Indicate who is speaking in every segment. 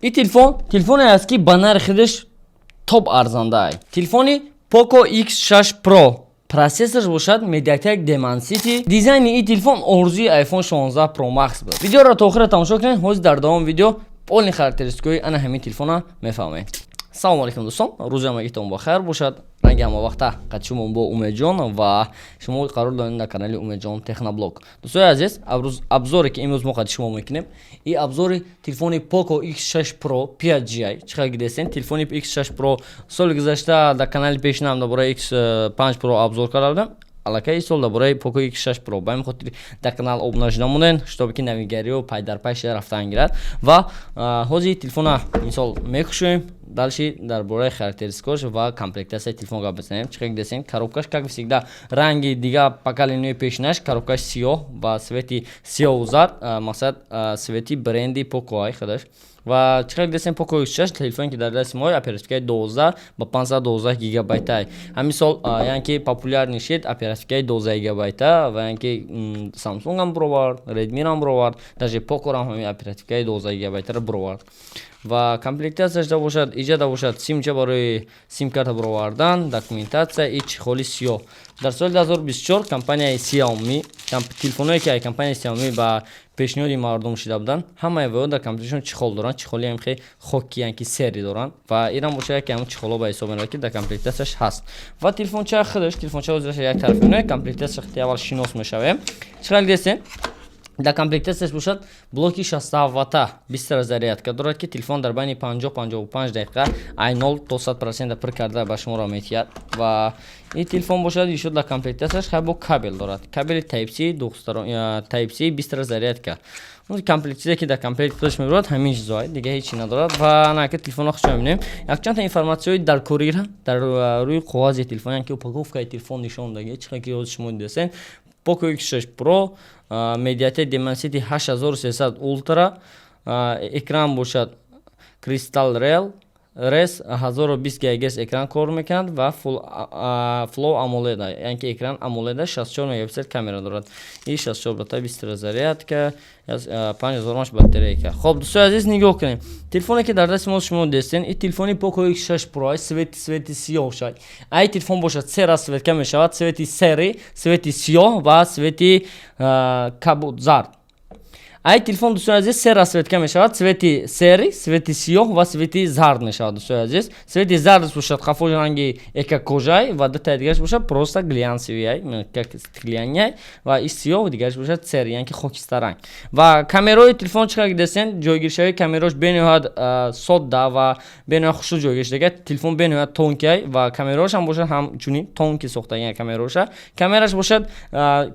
Speaker 1: Ин телефон телефоне аст, ки ба нархи худаш топ арзандаа. Телефони Poco X6 Pro, процессорш бошад MediaTek Dimensity. Дизайни ин телефон орзуи iPhone 16 Pro Max буд. Видеоро то охира тамошо кунед. Ҳозир дар давоми видео полный характеристикаҳои ана ҳамин телефона мефаҳмед. Салому алейкум, дӯстон, рӯзи ҳамагитон бахайр бошад. Ранги ҳамавақта қад шумо бо Умедҷон ва шумо қарор доред дар канали Умедҷон Техноблог. Дӯстои азиз, обзоре, ки имрӯз мо қади шумо мекунем, и обзори телефони Poco X6 Pro 5G. Чӣ қадр дидесен, телефони X6 Pro соли гузашта дар канали пешинам дар бораи X5 Pro обзор карда будам. Аллакай ин сол дар бораи Poco X6 Pro. Ба ҳамин хотир дар канал обуна шуда монед, чтобы ки навигариҳо пай дар пай шуда рафтан гирад. Ва ҳозир телефона мисол мекушоем, дальше дар бораи характеристикаош ва комплектатсияи телефон гап мезанем. Чӣ қадр дидесен, коробкаш, как всегда, ранги дига поколенияи пешинаш, коробкаш сиёҳ ва цвети сиёҳу зард, мақсад, цвети бренди Poco ай худаш. Ва чӣ қадр дидесен, Poco X6 телефоне, ки дар дасти мо, оперативкаи 12 ба 512 гигабайтай. Ҳамин сол, яъне ки, популярный шид оперативкаи 12 гигабайта ва яъне ки Samsung ҳам буровард, Redmi ам буровард, даже Poco ам ҳамин оперативкаи 12 гигабайтаро буровард. Ва комплектатсияш бошад, иҷада бошад симча барои симкарта буровардан, документатсия и чехоли сиёҳ. Дар соли 2024 компанияи Xiaomi, телефонҳое, ки компанияи Xiaomi ба пешниҳоди мардум шида буданд, ҳамаи ваё дар комплекташон чехол доранд. Чехоли ҳам хеле хоки, яъне ки серый доранд. Ва инам бошад яке ҳамон чехолҳо ба ҳисоб меравад, ки дар комплектатсияш ҳаст. Ва телефонча худаш, телефонча ҳозираш як тараф мемонад, комплектатсия аввал шинос мешавем. Чӣ қадр дидесен, дар комплектатсияш бошад блоки 67 ватта, быстрая зарядка дорад, ки телефон дар байни 50-55 дақиқа ай 0 то 100% пур карда ба шуморо метиҳад. Ва ин телефон бошад ишо дар комплектатсияш хай бо кабел дорад, кабели Type-C, Type-C, быстрая зарядка. Комплект, чизе, ки дар комплект худаш мебурад, ҳамин чизоа, дига ҳеҷ чи надорад. Ва нака телефонро хуш мебинем, якчандта информатсияҳои дар корира дар рӯи коғази телефон, яъне ки упаковкаи телефон нишон даги. Чӣ қадр ки ҳозир шумо дидесен, Poco X6 Pro, MediaTek Dimensity 8300 Ultra, экран бошад Crystal Real Res 1020 ГГц экран кор мекунад ва Flow AMOLED, яъне ки экран AMOLED, 64 мегапиксел камера дорад и 64 ватта быстрая зарядка, 5000 мАч батарейка. Хоб, дӯстои азиз, нигоҳ кунем, телефоне, ки дар дасти мо шумо дестен, ин телефони Poco X6 Pro, цвети сиёҳ шай. Ай телефон бошад се расцветка мешавад: цвети серый, цвети сиёҳ ва цвети кабуд зард. Ай телефон, дӯстони азиз, се расцветка мешавад: цвети серый, цвети сиёҳ ва цвети зард мешавад. Дӯстони азиз, цвети зардаш бошад қафои ранги эко-кожай ва дутаи дигараш бошад просто глянцевый, как стеклянный, ва и сиёҳ, дигараш бошад серый, яъне ки хокистаранг. Ва камераҳои телефон, чӣ қадр дидесен, ҷойгиршавии камераош бениҳоят содда ва бениҳоят хушрӯ ҷойгир шудага. Телефон бениҳоят тонкий ва камераош ҳам бошад ҳамчунин тонкий сохтагиан камераоша. Камераш бошад,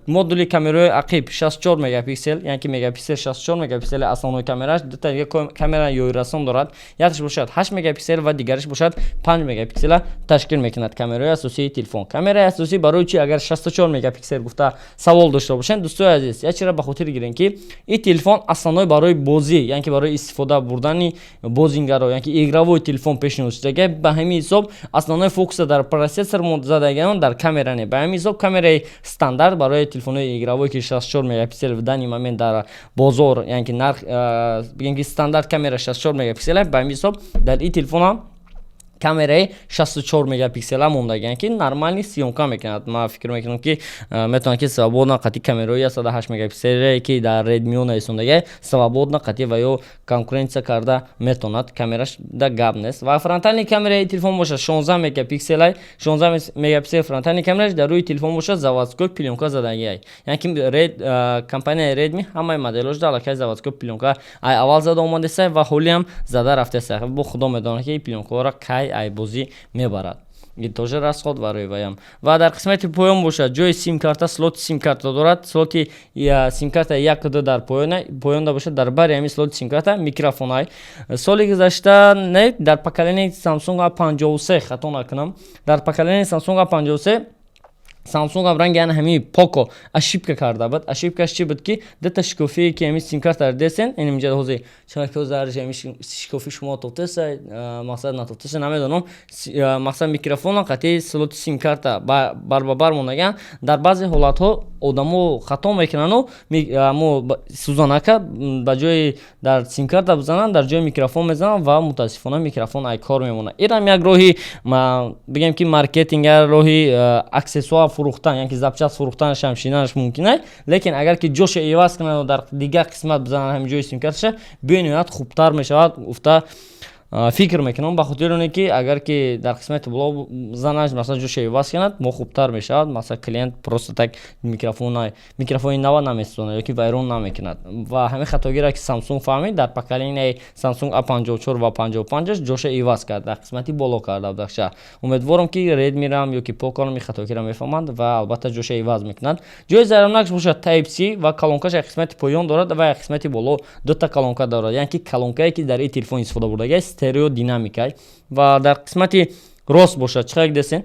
Speaker 1: модули камераҳои ақиб 64 мегапиксел, яъне ки мегапиксел 64 мегапиксели основной камераш. Дута дига камера ёйрасон дорад, якташ бошад 8 мегапиксел ва дигараш бошад 5 мегапиксела ташкил мекунад камераи асосии телефон. Камераи асосӣ барои чи агар 64 мегапиксел гуфта савол дошта бошанд, дӯстои азиз, як чизро ба хотир гирем, ки ин телефон основной барои бозӣ, яъне ки барои истифода бурдани бозингаро, яъне ки игровой телефон пешниҳод шудага. Ба ҳамин ҳисоб основной фокуса дар процессор задагиан, дар камера не. Ба ҳамин ҳисоб камераи стандарт барои телефонҳои игровой, ки 64 мегапиксел в данный момент дар бозор, яъне ки нарх, бигем, ки стандарт камера 64 мегапиксел, ба ҳамин ҳисоб дар ин телефонам камераи 64 мегапиксела мондагиан, ки нормальный съёмка мекунад. Ман фикр мекунам, ки метавонад, ки свободно қати камераҳои 108 мегапикселе, ки дар Redmi нависондага, свободно қати ва ё конкуренция карда метавонад. Камераш да гап нест. Ва фронтальный камераи телефон бошад 16 мегапикселай, 16 мегапиксел фронтальный камераш. Дар рӯи телефон бошад заводской плёнка задагиай, яъне ки компанияи Redmi ҳамаи моделҳош да аллакай заводской плёнка ай аввал зада омадеса ва ҳолиам зада рафтеса. Бо худо медонад, ки плёнкаҳоро кай айбозӣ мебарад, тоже расход барои ваям. Ва дар қисмати поён бошад ҷои симкарта, слоти симкарта дорад, слоти симкарта як, ду дар поёнда бошад. Дар бари ҳамин слоти симкарта микрофонай. Соли гузашта не, дар поколенияи Samsung A53, хато накунам, дар поколенияи Samsung A53 Samsung ам ранги ана ҳамин Poco ошибка карда буд. Ошибкаш чӣ буд, ки дута шикофие, ки ҳамин симкарта десен, ин инҷа ҳозир чунки ҳозир ҳамин шикофи шумо тофтеса, мақсад натофтеса, намедонам, мақсад, микрофона қати слоти симкарта бар ба бар мондаган. Дар баъзе ҳолатҳо Одамо хато мекунану амо сӯзанака ба ҷои дар симкарта бизананд, дар ҷои микрофон мезананд ва, мутаассифона, микрофон ай кор мемонад. Инам як роҳи, бигем, ки маркетинг, як роҳи аксессуар фурӯхтан, яъне ки запчасть фурӯхтанашам шинанаш мумкин аст. Лекин агар ки ҷоша иваз кунанд, дар дигар қисмат бизананд, ҳамин ҷои симкарташа, бениҳоят хубтар мешавад, гуфта фикр мекунам. Ба хотири оне ки агар ки дар қисмати боло занаш, масалан, ҷоша иваз кунад, мо хубтар мешавад. Масалан, клиент просто так микрофони нава намесӯзонад ёки вайрон намекунад. Ва ҳамин хатогиро ки Samsung фаҳмид, дар поколенияи Samsung A54 ва 55 ҷоша иваз кард, дар қисмати боло карда будакша. Умедворам, ки Redmi-рам ёки Poco-рам ин хатогиро мефаҳманд ва албатта ҷоша иваз мекунанд. Ҷои заряднакш бошад Type C ва колонкаш як қисмати поён дорад ва як қисмати боло дута колонка дорад, яъне ки колонкае, ки дар ин телефон истифода бурдагиаст, стереодинамика. Ва дар қисмати рост бошад, чӣ қадр десен,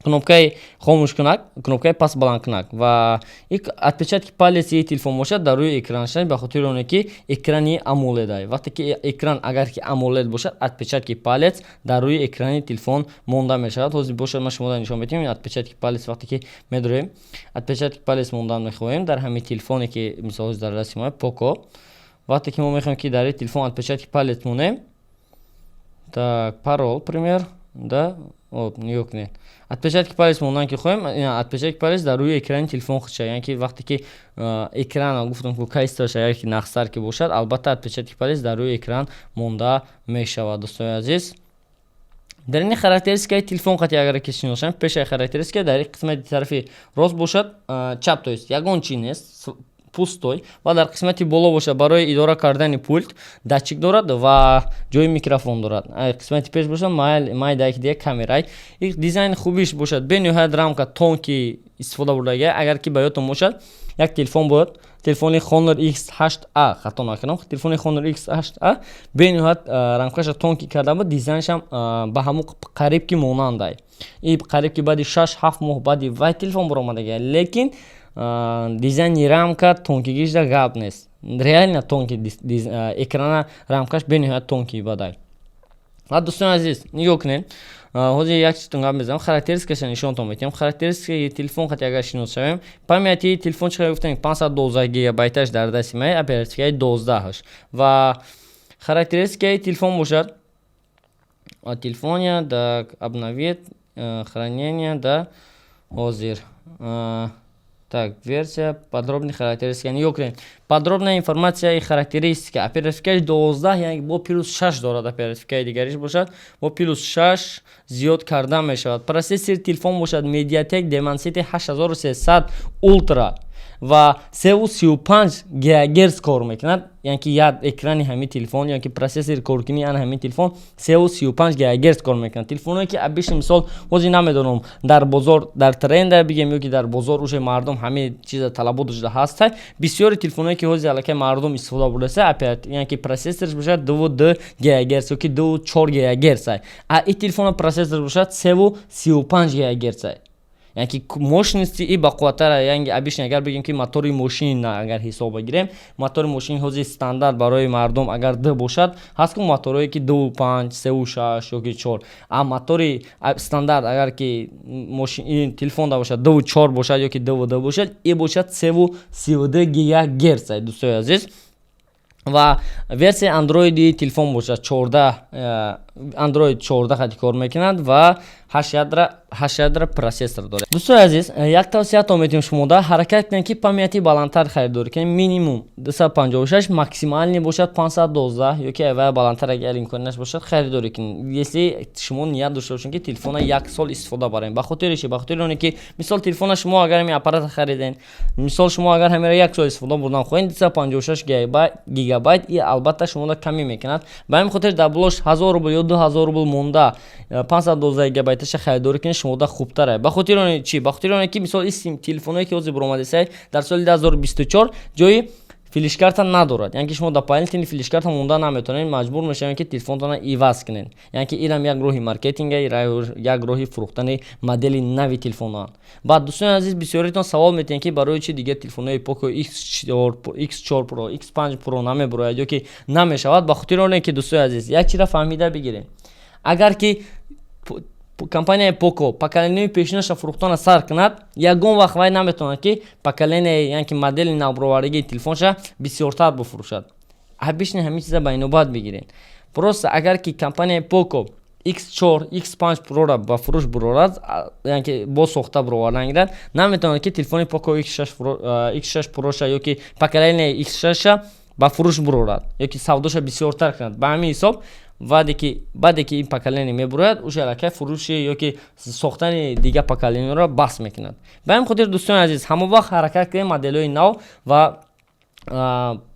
Speaker 1: кнопкаи хомӯшкунак, кнопкаи паст баландкунак ва отпечатки палеси телефон бошад дар рӯи экранаш, ба хотири оне ки экрани AMOLED. Вақте ки экран агар ки AMOLED бошад, отпечатки палец дар рӯи экрани телефон монда мешавад. Ҳозир бошад, ман шуморо нишон медиҳам отпечатки палец. Вақте ки медорем, отпечатки палец мондан мехоҳем дар ҳамин телефоне, ки мисол ҳозир дар дасти мо Poco, вақте ки мо мехоҳем, ки дар ин телефон отпечатки палец монем, так, парол, пример, да, вот, нигоҳ кунед, отпечатки палец мондан ки хоҳем, отпечатки палец дар рӯи экрани телефон худша. Яъне ки вақте ки экран, гуфтам ку, кайсташа, агар ки нақстар ки бошад, албатта отпечатки палец дар рӯи экран монда мешавад. Дӯстони азиз, дар ини характеристикаи телефон қати агар ки шиносем, пешаи характеристика дар қисмати тарафи рост бошад, чап, то есть ягон чи нест, пустой. Ва дар қисмати боло бошад, барои идора кардани пульт датчик дорад ва ҷои микрофон дорад. Қисмати пеш бошад, майдаки дига камерай. Дизайни хубиш бошад, бениҳоят рамка тонкий истифода бурдага. Агар ки ба ёдтон бошад, як телефон буд, телефони Honor X8a, хато накунам, телефони Honor X8a бениҳоят рамкаша тонкий карда буд, дизайншам ба ҳамун қариб ки монандай. И қариб ки баъди 6-7 моҳ баъди вай телефон баромадага, лекин дизайни рамка тонкигишда гап нест, реально тонкий экрана, рамкаш бениҳоят тонкий бадай. Ва, дӯстони азиз, нигоҳ кунед, ҳозир як чизтон гап мезанам, характеристикаша нишонтон медиҳам. Характеристикаи телефон қати агар шинос шавем, памяти телефон, чӣ гуфтем, 512 гигабайташ дар дасти май, оперативкаи 12-аш. Ва характеристикаи телефон бошад, телефония, так, обновить хранение, да, ҳозир, так, версия, подробный характеристика. Нигоҳ кунед, подробная информация и характеристика. Оперативкаи 12, яъне бо плюс 6 дорад, оперативкаи дигариш бошад, бо плюс 6 зиёд карда мешавад. Процессори телефон бошад Mediatek Dimensity 8300 Ultra ва 3,35 гигагерц кор мекунад. Яъне ки як экрани ҳамин телефон, яъне ки процессори коркунии ан ҳамин телефон 3,35 гигагерц кор мекунад. Телефоное ки абиши, мисол, ҳозир намедонам, дар бозор дар тренда бигем ё ки дар бозор уже мардум ҳамин чиза талабот шуда ҳастай, бисёри телефоное, ки ҳозир аллакай мардум истифода бурдаса, яъне ки процессорш бошад 2,2 гигагерц ё ки 2,4 гигагерц, а ин телефона процессор бошад 3,35 гигагерц, яъне ки мощности и бақувваттара. Яъне обычно агар бигем, ки мотори мошин агар ҳисоб бигирем, мотори мошин ҳозир стандарт барои мардум агар д бошад, ҳаст ку моторое, ки 2,5, 3,6 ёки 4, а мотори стандарт агар ки ин телефонда бошад, 2,4 бошад ёки 2,2 бошад, и бошад 3,32 гигагерц, дӯстои азиз. Ва версияи андроиди телефон бошад 14, Android 14 хати кор мекунад ва 8 ядра процессор дорад. Дӯстои азиз, як тавсиятон метавонем шумода: ҳаракат кунед, ки памяти баландтар харидорӣ кунед, минимум 256, максимальный бошад 512 ёки айвая баландтар, агар имконияш бошад, харидорӣ кунед, если шумо ният дошта бошед, ки телефона як сол истифода барем. Ба хотири чи? Ба хотири оне ки, мисол, телефона шумо агар ҳамин аппарата хариден, мисол, шумо агар ҳаминро як сол истифода бурдан хоҳед, 256 гигабайт и албатта шуморо камӣ мекунад. Ба ҳамин хотир дар болош 1000 рубл ё 2000 рубл монда 512 гигабайташа харидорӣ кунед, шумода хубтар. Ба хотири оне чи? Ба хотири оне ки, мисол, ин телефоное, ки ҳозир баромадесай дар соли 2024, ҷои флешкарта надорад, яъне ки шумо дополнительный флешкарта монда наметавонед, маҷбур мешавед, ки телефонтонро иваз кунед. Яъне ки инам як роҳи маркетинга, як роҳи фурӯхтани модели нави телефонҳоанд. Баъд, дӯстони азиз, бисёритон савол метиҳанд, ки барои чи дигар телефонҳои Poco X4 Pro, X5 Pro намебурояд ё ки намешавад. Ба хотири оне ки, дӯстони азиз, як чизро фаҳмида бигиред: агар ки Компанияи Поко поколениҳои пешинаша фурӯхтана сар кунад, ягон вақт вай наметавонад, ки поколение, яъне ки модели навбаровардагии телефонша бисёртар бифурӯшад. Обычно ҳамин чиза ба инобат бигиред. Просто агар ки компанияи Поко X4, X5 Pro-ра ба фурӯш бурорад, яъне ки боз сохта буровардан гирад, наметавонад, ки телефони Poco X6 Pro-ша ё ки поколение X6-ша ба фурӯш бурорад ё ки савдоша бисёртар кунад. Ба ҳамин ҳисоб, баъде ки ин поколение мебурояд, уже аллакай фурӯши ё ки сохтани дигар поколениеро бас мекунад. Ба ҳамин хотир, дӯстони азиз, ҳамон вақт ҳаракат кунем моделҳои нав ва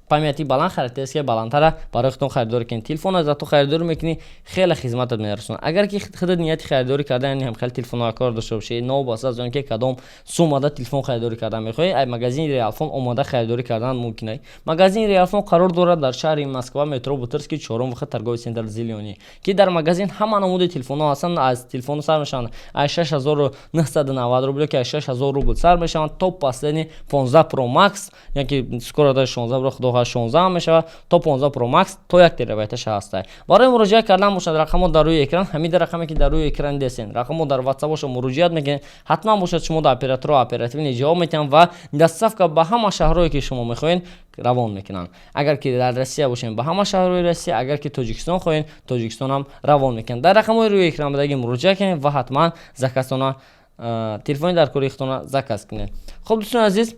Speaker 1: памяти баланд, характеристикаи баландтара барои худтон харидорӣ кунед. Телефонро зато харидорӣ мекунӣ, хеле хизматат мерасонад. Агар ки худат нияти харидорӣ кардан ҳам хеле телефонҳои кор дошта бошӣ, новобаста аз он ки кадом суммада телефон харидорӣ кардан мехоҳӣ, ай магазини Реалфон омода харидорӣ кардан мумкин аст. Магазини Реалфон қарор дорад дар шаҳри Москва, метро Бутырский, чорум выход, торговый центр «Зелёный», ки дар магазин ҳама намуди телефонҳо ҳастанд. Аз телефонҳо сар мешаванд аз 6990 рубл, ки аз 6000 рубл сар мешаванд, то последний 15 Pro Max, яки скоро даже 16 бро, худо хоҳад, 16 мешавад, то 15 Pro Max то 1 терабайташа ҳаста. Барои муроҷиат кардан бошад, рақамҳо дар рӯи экран, ҳамида рақаме, ки дар рӯи экран десен, рақамҳо дар WhatsApp боша, муроҷиат мекунед. Ҳатман бошад, шумо дар операторҳо оперативно ҷавоб метиҳанд ва доставка ба ҳама шаҳрҳое, ки шумо мехоҳед, равон мекунанд. Агар ки дар Россия бошем, ба ҳама шаҳрҳои Россия, агар ки Тоҷикистон хоҳед, Тоҷикистонам равон мекунанд. Дар рақамҳои рӯи экран будагӣ муроҷиат кунед ва ҳатман заказтона, телефони дар кори худтона заказ кунед. Хуб, дӯстони азиз,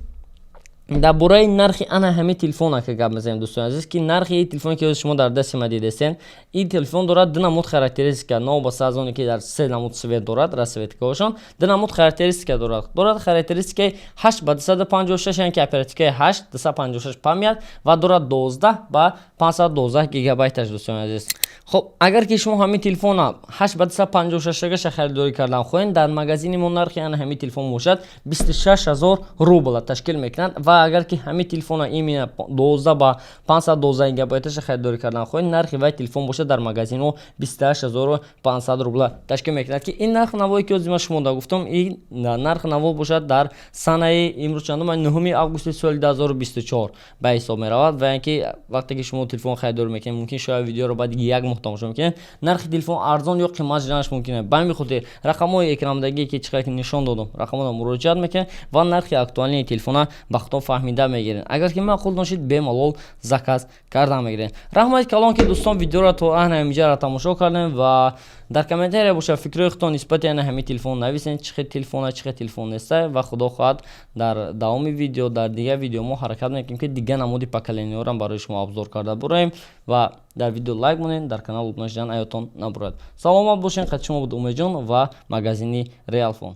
Speaker 1: дар бораи нархи ана ҳамин телефон ака гап мезанем. Дӯстони азиз, ки нархи ин телефоне, ки шумо дар дасти ма дидестен, ин телефон дорад ду намуд характеристика. Новобаста аз оне ки дар се намуд цвет дорад, расцветкаҳошон, ду намуд характеристика дорад. Дорад характеристикаи 8 ба 256, яъне ки оперативкаи 8, 256 память ва дорад 12 ба 512 гигабайташ, дӯстони азиз. Хоб, агар ки шумо ҳамин телефона 8 ба 256 гаша харидорӣ кардан хоҳед, дар магазини мо нархи ана ҳамин телефон бошад 26 000 рубла ташкил мекунад ва агар ки ҳамин телефона именно 12 ба 512 гигабайташа харидорӣ кардан хоҳед, нархи вай телефон бошад дар магазинҳо 28 500 рубла ташкил мекунад. Ки ин нархи навое, ки ҳозир ман шумо да гуфтам, ин нархи наво бошад дар санаи имрӯз чандум? 9 августи соли 2024 ба ҳисоб меравад. Ва ин ки вақте ки шумо телефон харидорӣ мекунед, мумкин шояд видеоро баъди як моҳ тамошо мекунед, нархи телефон арзон ё қимат шуданаш мумкин аст. Ба ҳамин хотир рақамҳои экранбудагие, ки чӣ қадр ки нишон додам, рақамҳоро муроҷиат мекунед ва нархи актуальный телефона ба худтон фаҳмида мегиред. Агар ки маъқул доншед, бемалол заказ карда мегиред. Раҳмати калон, ки, дӯстон, видеоро то ана ҳаминҷаро тамошо кардем ва дар комментария бошад, фикрҳои худтон нисбати ана ҳамин телефон нависед, чӣ хел телефона, чӣ хел телефон неста. Ва худо хоҳад, дар давоми видео, дар дигар видео мо ҳаракат мекунем, ки дигар намуди поколениҳоро барои шумо обзор карда буроем. Ва дар видео лайк монед, дар канал обуна шудан аётон набурад. Саломат бошед. Қад шумо буд Умедҷон ва магазини Реалфон.